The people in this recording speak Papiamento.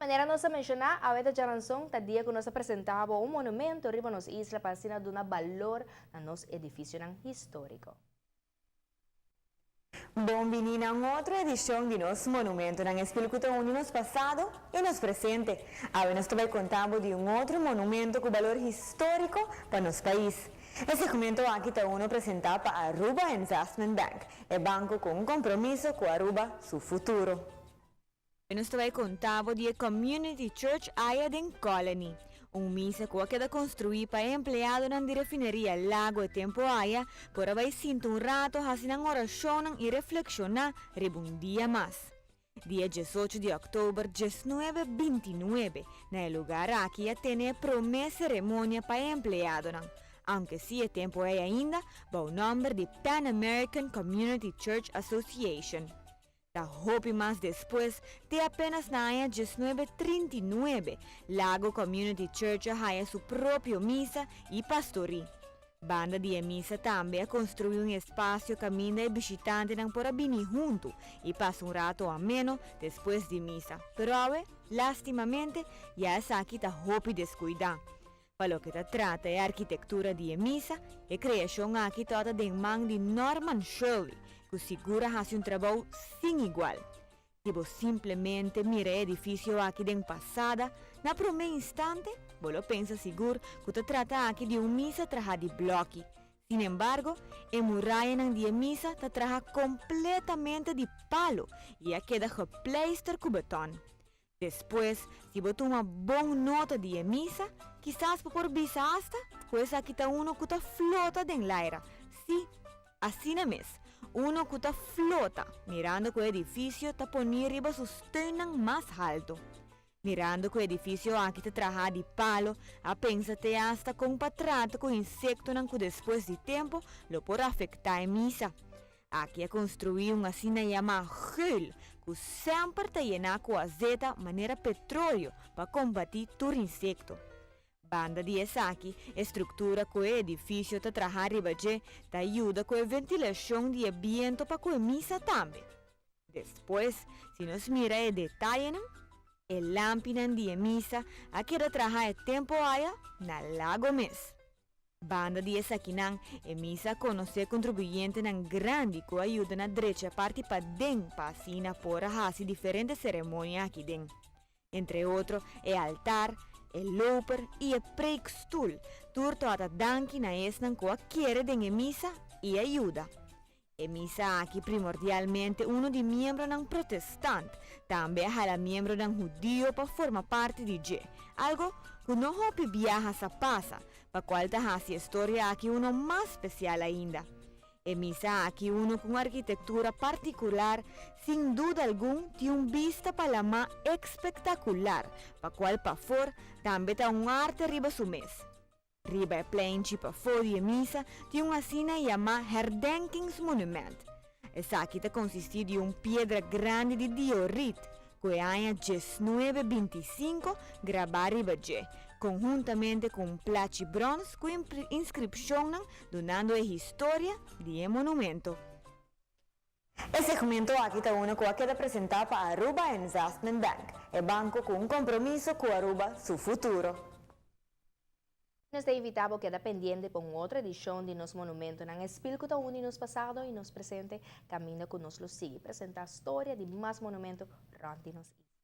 Manera nos a menshoná, awe ta djaranson, ta dia ku nos a presentá bo un monumento riba nos isla pa asina duna balor na nos edifisionan históriko. Bon bini na un otro edishon di nos Monumentonan Espil ku ta uni nos pasado i nos presente. Awe nos ta bai konta bo di un otro monumento ku balor históriko pa nos pais. E segmento aki ta uno presentá pa Aruba Investment Bank, e banko ku un kompromiso ku Aruba su futuro. Nos ta bai konta bo di e Community Church aya den Colony, un misa ku a keda konstruí pa e empleadonan di refineria Lago e tempu aya por a bai sinta un rato hasi nan orashonnan i reflekshoná riba un dia mas. Dia 18 di òktober 1929 na e lugar aki a tene e promé seremonia pa e empleadonan, aunke si e tempu ei ainda bou nòmber di Pan American Community Church Association. Ta hopi mas despues, te apenas na aña 1939, Lago Community Church a haya su propio misa i pastorí. Banda di e misa tambe a konstruí un espasio kaminda e bishitantenan por a bini huntu i pasa un rato ameno despues di misa. Pero awe, lastimamente, ya esaki ta hopi deskuidá. Pa loke ta trata e arkitektura di e misa, e kreashon aki tabata den man di Norman Shirley, ku sigur a hasi un trabou sin igual. Si bo simplemente mira e edifisio aki den pasada, na promé instante bo lo pensa sigur ku ta trata aki di un misa trahá di blòki. Sin embargo, e murayanan di e misa ta traha kompletamente di palu i a keda gepleister ku betòn. Despues, si bo tuma bon nota di e misa, kisas bo por bisa asta ku esaki ta uno ku ta flota den laira. Sí, asina mes, uno ku ta flota, mirando ku e edifisio ta poní riba su steunnan mas haltu. Mirando ku e edifisio aki ta trahá di palo, a pensa te asta kon pa trata ku insektonan ku despues di tempu lo por afektá e misa. Aki a konstruí un asina yamá geul ku semper ta yená ku azeta manera petroleo pa kombatí tur insekto. Banda di esaki, e struktura ku e edifisio ta trahá riba dje ta yuda ku e ventilashon di e biento pa ku e misa tambe. Despues, si nos mira e detayenan, e lampinan di e misa a keda trahá e tempu aya na Lago mes. Banda di esakinan, e misa a konosé kontribuyentenan grandi ku a yuda na drecha parti paden pa asina por a hasi diferente seremonia aki den. Entre otro, e altar, e loper i e preekstoel, tur tabata danki na esnan ku a kere den e misa i a yuda. E misa aki primordialmente uno di miembronan protestant, tambe a hala miembronan hudio pa forma parti di dje, algo ku no hopi biaha sa pasa, pa kual ta hasi e storia aki uno mas spesial ainda. E misa aki uno ku un arkitektura partikular, sin duda algun tin un bista pa lamá ekspektakular, pa kual pafor tambe ta un arte riba su mes. Riba e pleinchi pafó di e misa tin un asina yamá herdenkingsmonument. Esaki ta konsistí di un piedra grandi di diorit ku e aña 1925 grabá riba dje, konhuntamente ku un plachi bròns ku inskripshonnan dunando e historia di e monumento. E segmento aki ta uno ku a keda presentá pa Aruba Investment Bank, e banko ku un kompromiso ku Aruba su futuro. Nos ta invitá bo keda pendiente pa un otro edishon di nos Monumentonan Espil ku ta uni nos pasado i nos presente, kaminda ku nos lo sigui presentá storia di mas monumento rònt di nos isla.